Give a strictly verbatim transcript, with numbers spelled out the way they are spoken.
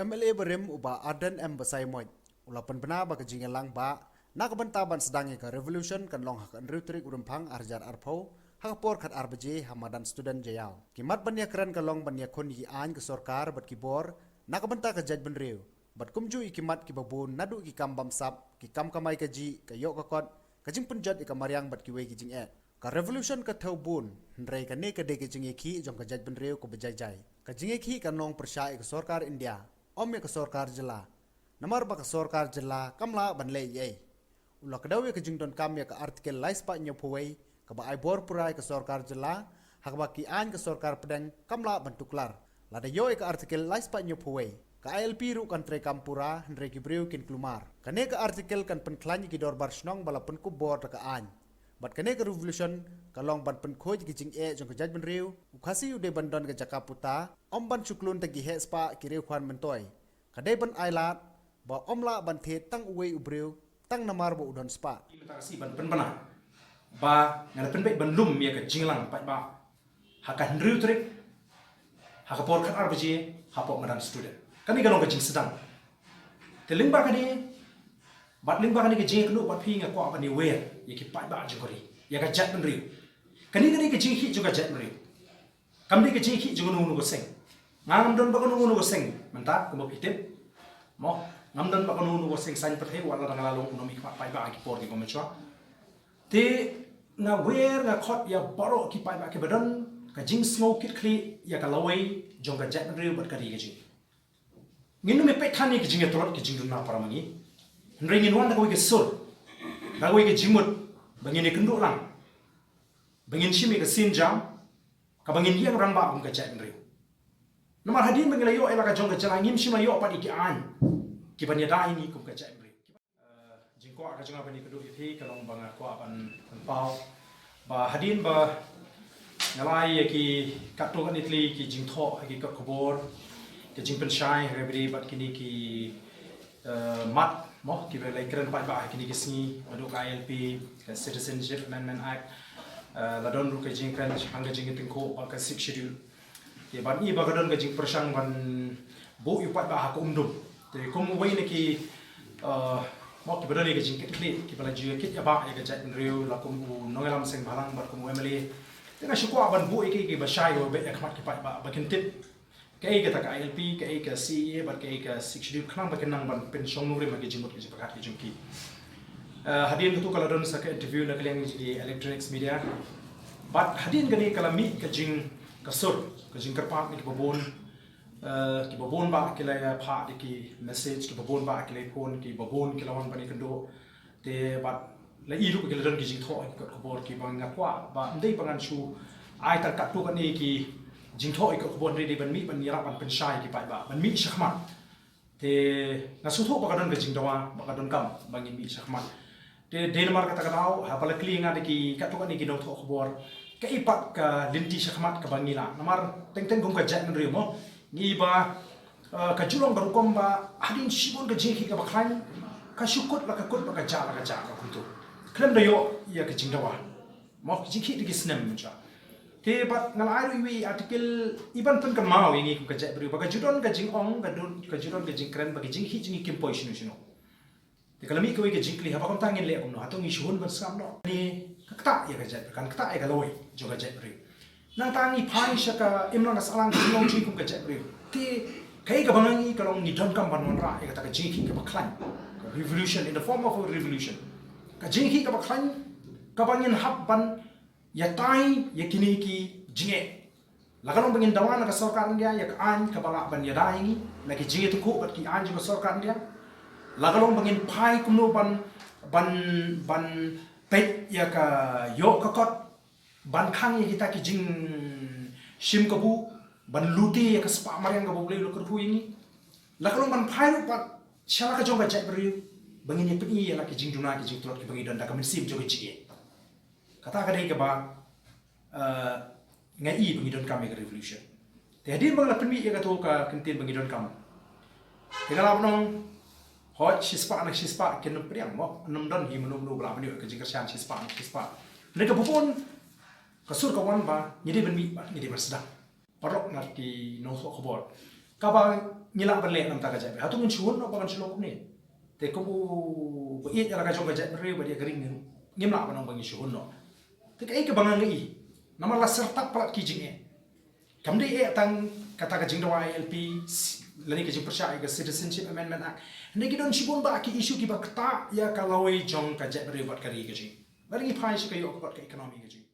M L A barim u Bah Ardent M Basaiawmoit u la pynbna ba ka jingïalang ba na ka bynta ban sdang ïa ka revolution kan long ha ka hynriew tarik u Rymphang ar hajar arphew ha ka por khatar baje ha madan Student Jaiaw. Ki mat ban ïakren ka long ban ïakhun ïa ki aiñ ka sorkar bad ki bor na ka bynta ka jaitbynriew bad kumjuh ïa ki mat kiba bun naduh ki kam bamsap, ki kam kamai kajih, ka ïoh ka kot, ka jingpynjot ïa ka mariang bad kiwei ki jingeh. Ka revolution ka thew bun, hynrei kane ka dei ka jingïakhih jong ka jaitbynriew kaba jai jai. Ka jingïakhih kan long pyrshah ïa ka sorkar India, ym ïa ka sorkar jylla. Namar ba ka sorkar jylla kam lah ban leh ei ei. U la kdew ïa ka jingdonkam ïa ka Article lai spah hynñiewphew wei kaba ai bor pura ïa ka sorkar jylla ha kaba ki aiñ ka sorkar pdeng kam lah ban tuklar. Lada ïoh ïa ka Article lai spah hynñiewphew wei, ka I L P ruh kan treikam pura, hynrei ki briew kin kulmar. Kane ka Article kan pynkhlaiñ ïa ki dorbar shnong ba la pynkup bor da ka aiñ. Bad kane ka revolution ka long ban pynkhuid ïa ki jingeh jong ka jaitbynriew. U Khasi u dei ban don ka jaka puta, ym ban shu klun tang ki heh spah ki riewkhwan myntoi. Ka dei ban ailad ba ym lah ban thied tang uwei u briew tang namar ba u don spah. Mynta ka sngi ban pynbna ba nga la pynbeit ban lum ïa ka jingïalang paidbah ha ka hynriew tarik ha ka por khatar baje hapoh madan Student. Kane ka long ka jingsdang. Te lyngba kane, bad lyngba kane ka jingïakynduh bad phi, nga kwah ban ïawer ïa ki paidbah jong ka ri, ïa ka jaitbynriew. Kane, kane ka jingïakhih jong ka jaitbynriew. Kam dei ka jingïakhih jong uno uno ka seng. Nga ngam don ba uno uno ka seng mynta kumba phi tip. Mo, ngam don ba uno uno ka seng saiñ pyrthei, wat la dang la long u nongmihkhmat paidbah ha ki por kiba mynshwa. Te nga wer, nga khot ïa baroh ki paidbah kiba don ka jingsngew kitkhlieh ïa ka lawei jong ka jaitbynriew bad ka ri ka jong ngi. Ngin ym ïa peit than ïa ki jingïatlot ki jingduna para ma ngi, hynrei ngin wan da kawei ka sur, da kawei ka jingmut ba ngin ïakynduh lang, ba ngin shim ïa ka sienjam kaba ngin ïeng rangbah kum ka jaitbynriew. Namar hadien ba ngi la ïoh ïa la ka jong ka jylla, ngim shym la ïoh pat ïa ki aiñ kiban ïada ïa ngi kum ka jaitbynriew. Eh, jingkwah ka jong nga ban ïakynduh ïa phi ka long ba nga kwah ban pynpaw ba hadien ba nga la ai ïa ki katto katne tylli ki jingthoh ha ki kot khubor, ki jingpynshai ha kaba ïadei bad kine ki, eh, mat, mo, kiba la kren paidbah ha kine ki sngi, naduh ka I L P, ka Citizenship Amendment Act, eh, la don ruh ka jingkren shaphang ka jingïatyngkhuh bad ka Sixth Schedule. Te ban i ba ka don ka jingpyrshang ban buh ïa u paidbah ha ka umdum. Te kum uwei na ki, eh, mo, kiba don ïa ka jingkitkhlieh, kiba la ju ïakit ïabah ïa ka jaitbynriew, la kum u nongïalam seng bhalang bad kum u M L A. Te nga shu kwah ban buh ïa ki, kiba shai, kiba beh ïa khmat ki paidbah ba kin tip kaei kata ka I L P, kaei ka C A A bad kaei ka Sixth Schedule, khnang ba kin nang ban pynshong nongrim ha ki jingmut ki jingpyrkhat ki jong ki. Eh, hadien katu ka la don sa ka interview na ka liang jong ki electronics media. Bad hadien kane ka la mih ka jing, ka sur, ka jingkyrpad na kiba bun, eh, kiba bun bah ki la phah da ki message, kiba bun bah ki la phone, kiba bun ki la wan ban ïakynduh. Te bad la i ruh ba ki la don ki jingthoh ha ki kot khubor kiba nga kwah ba ym dei ba ngan shu ai tang katto katne ki jingthoh ha ki kot khubor, hynrei dei ban mih ban ïarap ban pynshai ïa ki paidbah, ban mih shakhmat. Te nga sngewthuh ba ka don ka jingdawa, ba ka donkam ba ngin mih shakhmat. Te dei namar kata ka daw haba la kylli ïa nga da ki katto katne ki nongthoh khubor, kaei pat ka lynti shakhmat kaba ngi lah. Namar teng teng kum ka jaitbynriew, mo, ngi ba, eh, ka ju long ka rukom ba hadien shibun ka jingïakhih kaba khlaiñ, ka shu kut la ka kut, ba ka jah la ka jah, ka kumto. Khlem da ïoh ïa ka jingdawa. Mo, ka jingïakhih da ki snem mynshwa. Te bad nga la ai ruh iwei i article i ban pynkynmaw ïa ngi kum ka jaitbynriew ba ka ju don ka jingong, ka don, ka ju don ka jingkren ba ka jingïakhih jong ngi kim poi shano shano. Te ka la mih kawei ka jingkylli, haba kumta ngin leh kumno, hato ngi shu hun ban sngap noh? Kane ka ktah ïa ka jait, kan ktah ïa ka lawei jong ka jaitbynriew. Nangta ngi phai sha ka imlang ka sahlang ka jinglong jong ngi kum ka jaitbynriew. Te kaei kaba nga i ka long ngi donkam ban wanrah ïa kata ka jingïakhih kaba khlaiñ. Ka revolution, in the form of a revolution. Ka jingïakhih kaba khlaiñ kaba ngin hap ban ïatai ïa kine ki jingeh. La ka long ba ngin dawa na ka sorkar India ïa ka aiñ kaba lah ban ïada ïa ngi na ki jingïatyngkhuh bad ki aiñ jong ka sorkar India. La ka long ba ngin phai kumno ban, ban, ban peit ïa ka ïoh ka kot, ban khang ïa kita ki jingshim kabu, ban lute ïa ka spah mariang kaba U Blei u la kyrkhu ïa ngi. La ka long ban phai ruh pat sha la ka jong ka jaitbynriew ba ngin ïa pyni ïa la ki jingduna ki jingtlot kiba ngi don da ka mynsiem jong ka jingeh. Kata ka dei kaba, eh, nga i ba ngi donkam ïa ka revolution. Te hadien ba nga la pynmih ïa kato ka kyntien ba ngi donkam, te nga la ong, hooid, shispah na shispah kin ym pdiang, mo, ym don hi mano mano ba lah ban ïoh ka jingkyrshan shispah na shispah. Hynrei kaba bun ka sur ka wan ba ngi dei ban mih bad ngi dei ban sdang. Baroh na ki nongthoh khubor. Kaba ngi lah ban leh namar ka jaitbynriew. Hato ngin shu hun noh ba ngan shu long kumne? Te kumba ïeit ïa la ka jong ka jaitbynriew bad ïa ka ri, ngim lah ban ong ba ngi shu hun noh. Te kaei kaba nga ïohi, namar la syrtap palat ki jingeh. Kam dei eh tang kata ka jingdawa I L P, lane ka jingpyrshah ïa ka Citizenship Amendment Act. Hynrei ki don shibun bah ki issue kiba ktah ïa ka lawei jong ka jaitbynriew bad ka ri ka jong ngi. Lada ngi phai sha ka ïoh ka kot ka economy ka jong ngi.